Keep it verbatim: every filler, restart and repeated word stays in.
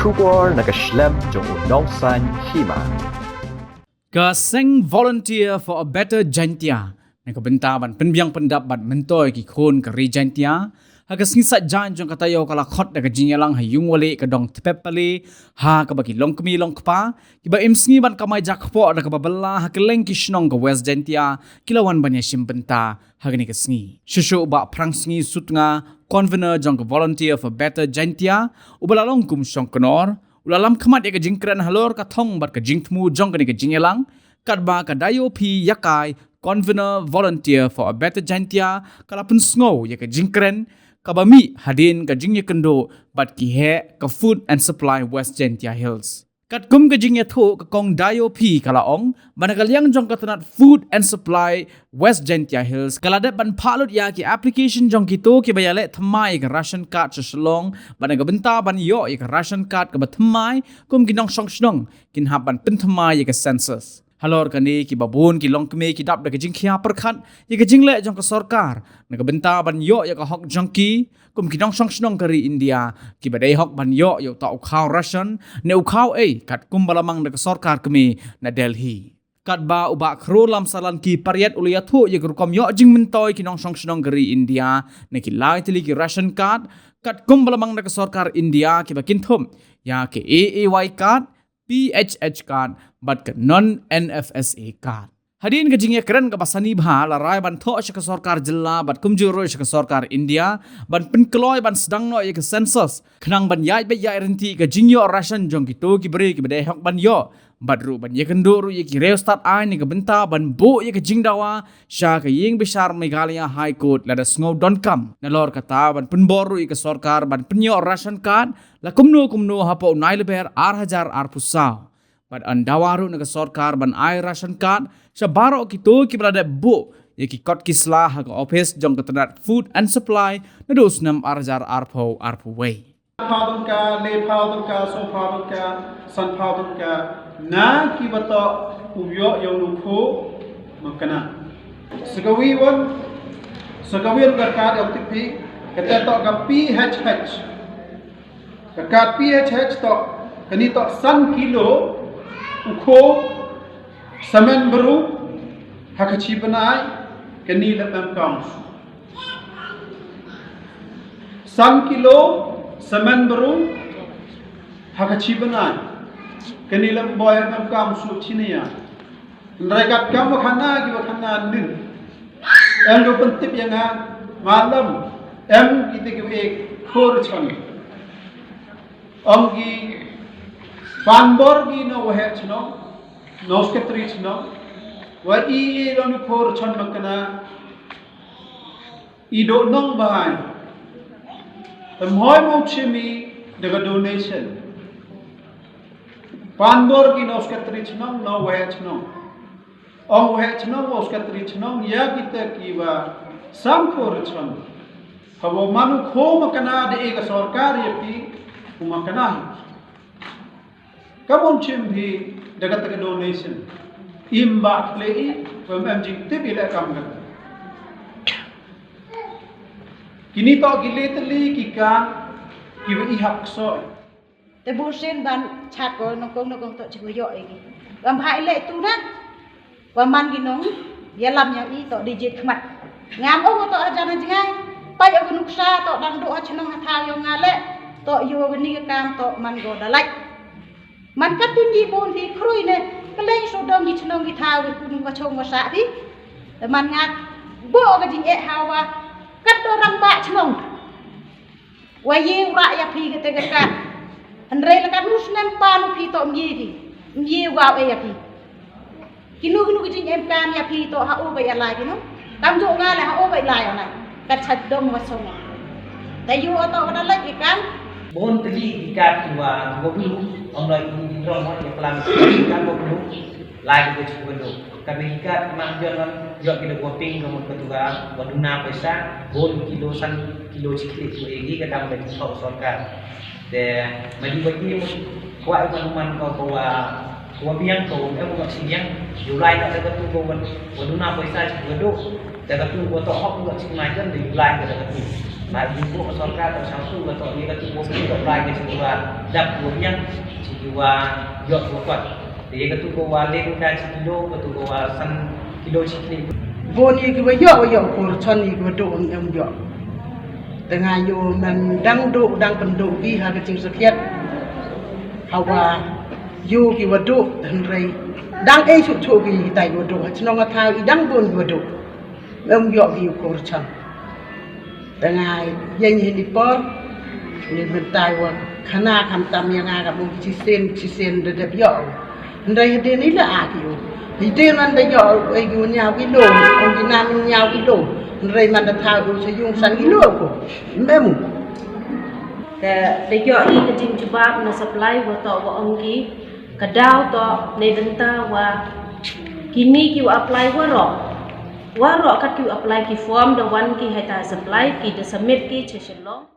Khubor na ka shlem jong u Nongsaiñ Hima. Ka seng Volunteer for a Better Jaintia na ka bynta ban pynbiang pyndap bad myntoi ki khun ka ri Jaintia ha ka sngi Saitjaiñ jong ka taïew ka la khot da ka jingïalang ha Ïungwaleh ka dong Tpep Pale, ha kaba ki longkmie longkpa kiba im sngi ban kamai jakpoh da kaba bylla ha kylleng ki shnong ka West Jaintia ki la wan ban ïashim bynta ha kane ka sngi. Shuh shuh u Bah Phrangsngi Sutnga, convener jong ka Volunteer for Better Jaintia, uba la long kum shongknor, u la lam khmat ïa ka jingkren halor ka thong bad ka jingthmu jong kane ka jingïalang, katba ka Dayo P Yakai, convener Volunteer for a Better Jaintia, ka la pynsngew ïa ka jingkren kaba mih hadien ka jingïakynduh bad ki heh ka Food and Supply West Jaintia Hills. Katkum ka jingïathuh, ka Kong Dayo P ka la ong ba na ka liang jong ka tnat Food and Supply West Jaintia Hills ka la dep ban phah lut ïa ki application jong kito kiba ïaleh thymmai ïa ka ration card sha Shillong, ba na ka bynta ban ïoh ïa ka ration card kaba thymmai kum ki nongshong shnong kin hap ban pynthymmai ïa ka census. Halor kane, kiba bun ki longkmie ki dap da ka jingkhia pyrkhat ïa ka jingleh jong ka sorkar na ka bynta ban ïoh ïa ka hok jong ki kum ki nongshong shnong ka ri India, kiba dei hok ban ïoh ïa uta u khaw ration ne u khaw ei, katkum ba la mang da ka sorkar kmie na Delhi. Katba u Bah Khrurlam Sarlanki Pariat u la ïathuh ïa ka rukom ïoh jingmyntoi ki nongshong shnong ka ri India na ki lai tylli ki ration card, katkum ba la mang da ka sorkar India, kiba kynthup ïa ka A A Y card, P H H card bad ka non N F S A card. Hadien ka jingïakren kaba sani bha, la rai ban thoh sha ka sorkar jylla bad kumjuh ruh sha ka sorkar India ban pynkloi ban sdang noh ïa ka census, khnang ban ïaid beit ïaid ryntih ka jingïoh ration jong kito ki briew kiba dei hok ban ïoh, bad ruh ban ïakynduh ruh ïa ki riewstad aiñ na ka bynta ban buh ïa ka jingdawa sha ka ïing bishar Meghalaya High Court lada sngew donkam. Nalor kata, ban pynbor ruh ïa ka sorkar ban pynïoh ration card la kumno kumno hapoh u Nailaber ar hajar arphew saw. Bad yn dawa ruh na ka sorkar ban ai ration card sha baroh kito kiba la dep buh ïa ki kot ki sla ha ka ophis jong ka tnat Food and Supply naduh u snem ar hajar arphew, arphew wei. Phaw tyngka, le phaw tyngka, saw phaw tyngka, san phaw tyngka na kiba toh u ïoh ïa u khaw makna. Sa kawei wan, sa kawei wan ka card ïa u tip phi, kata toh ka P H H. Ka card P H H toh, kane toh san kilo u khaw samen bru ha ka shi bnai, kane leh em kam. San kilo samen bru ha ka shi bnai, kane leh em boi em kam su chiniya. Hynrei katkam ba khana ki ba khana nin, em da pyntip ïa nga, malam em kita ki wei khor chan. Ong ki, pan bor ki na waheh chnong, na secretary chnong, wa i i don khor chan makna. I doh nong bahai. Te mhoi mo chimi da ka donation. Pan bor ki na secretary chnong, na waheh chnong. Ong waheh chnong, ong secretary chnong, ïa kita kiba sam khor chnong. Haba man u khaw makna da e ka sorkar ïa phi, u makna hi. Ka mon chim hi da kata ka donation. Im ba khlei i, ba mem jingtip i leh kam kata. Kini toh ki le tylli ki card kiba i hap ksoh. Te bunsien ban chat ko nongkong nongkong toh chi ko ïoh i ki. Bam bha i leh tu na. Wa man ki nongïalam ïa i toh di jied khmat. Ngam ong toh hajan ha jngai. Pait ong nuksa toh dang duh ha chnong ha thaw ïong nga leh. Toh ïoh kani ka kam toh man ko da lait. Man kat tu ngi bun phi khrui ne. Ka leng shu dong ki chnong ki thaw ki kuni wa chong wa sah phi. Te man nga buh ka jingeh ha wa kat do rangbah chnong. Wa ïew rah ïa phi kata ka card. Hynrei la katno snem pan u phi toh ym ïew phi. Ym ïew gao ei ïa phi. Kino kino ki jingem kan ïa phi toh ha u ba ïa lai kino. Kam ju nga le ha u ba ïa lai ïa lai. Kat chat dong wa song. Ta yu toh wa da lai ki kan. Bun tylli ki card ki wa ki wa blu. Ong noi ki drong wa ïa klam ki card wa blu. Lai ki wa chi wa do. Ka bagi kat mang jon wan, ïoh ki da kuah pink ka mut ka tu ka, wa duna paisa, bun kilo san kilo chi klik tu egi ka dang da ki thok sorkar. Te, ma di wa ki mut, kwah i man man ka, ka wa, ka wa biang ka, wa em wa chi biang, yu lai ka da ka tu ka wa, wa duna paisa chi ka do, da ka tu wa toh hok wa chi ma jon, da yu lai ka da ka tu. Ba yu ko sorkar ka sang tu ka toh, ni ka tu wa pink ka lai ka chi wa. Dap u miang, chi ki wa ïoh u kot. Te katu ko wa leng ka chi kilo, katu ko wa san kilo chi kilo. Bun ïa ki wa ïoh, wa ïoh u kur chon, ïa ki wa duh em em ïoh. Te nga ïoh man dang duh, dang pynduh ki ha ka jingsakhiat. Hawa ïoh ki wa duh, hynrei dang ei suk suk ki tai wa duh. Ha chnong ha thaw i dang bun ki wa duh. Em ïoh ki u kur chon. Te nga ïeng hi ni por, ni mynta wa khana kham tam ïa nga ka bun ki shisien, shisien da dep ïoh. Hynrei hadien ni la a ki u. Hadien man da ïoh, ei ki u ñiaw kilo, ong ki nam ñiaw kilo. Hynrei man da thaw u sa yung san kilo ko. Em em u. Te da ïoh i ka jingjubab na supply wa to wa ong ki, ka daw to ne bynta wa kini ki wa apply waroh. Waroh kat ki wa apply ki form da wan ki hai ta supply ki da submit ki cha Shillong.